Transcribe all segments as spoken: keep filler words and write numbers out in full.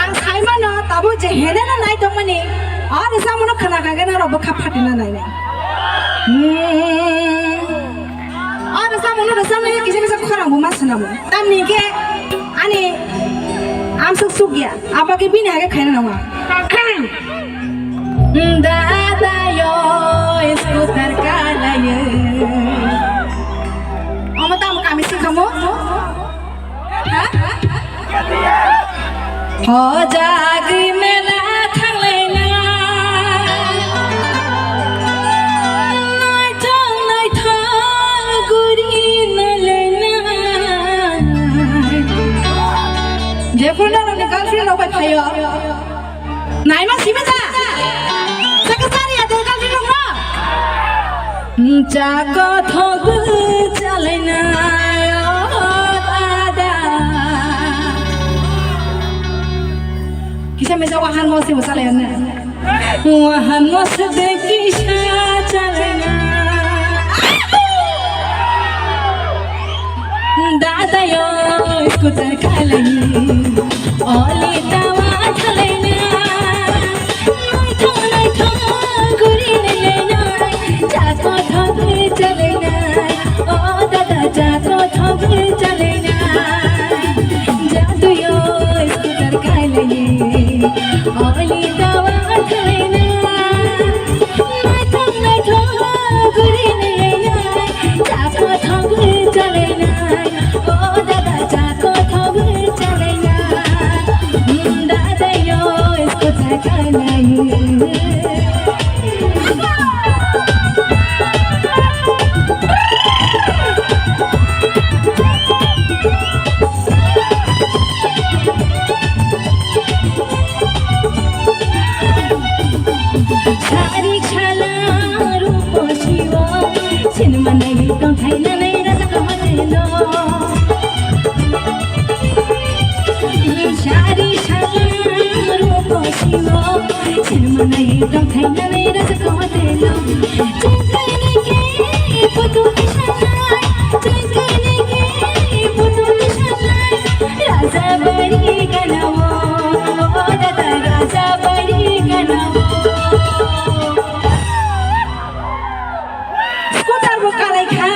Ang saimano tabuk je heneno naitongmani, o rwchapmano khna kha khe norok bwkha phatina nainai. Hmm. O rwchapmano rwchapnai kisa kisa khorang bo ma swnamo. Tamni khe ani amsuk suk ya, abagwi bini hai khe khaina nangma. Dada yo scooter kalayo. Omo tamo kami singkamo? Ha? Hojagwi mela thanglaina. Naithok naithok guri nalaina. Jephru norokni girlfriend rok bai phaio. Naima simi da? Saka sari ya dergal rinokno. Chako thogu chalaina, o dada. Kisa mesa wahan mo simo chalaina. Wahan mo sebe kisa chalaina. Dada yo scooter kalaini, oli tawa kalaina. Naithok naithok guri nalaina, chako thok chalaina. O dada chako thok chalaina. Jadu yo scooter kalaini, oli tawa kalaina. Naithok naithok guri nalaina, chako thok chalaina. O dada chako thok chalaina. Dada yo scooter kalaini. Sari khala rupo siwo, sinma nai tong thai na nai raja kahate no. Sari khala rupo siwo, sinma nai tong thai na nai raja kahate no. Chengkai nai ke putu kisanai, chengkai nai ke putu kisanai. Raja bari gana wo, dada raja bari gana wo. Scooter bo kalai kha.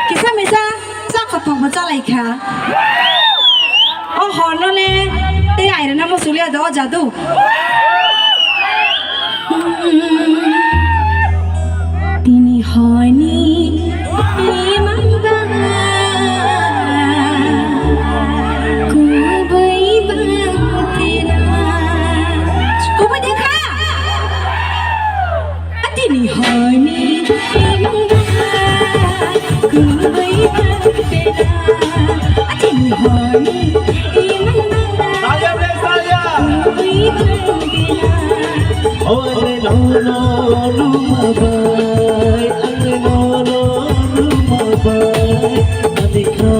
Kisa misa cha khothok bo chalai kha. O horno le tei airona mo sulia do jadu. Tini honi imang ba kubui bang tena. Kubui dekha. Atini honi imang ba kubui bang tena. Atini honi imang ba kubui bang tena. Ore no no no mabai, ore no no no mabai, ani kha.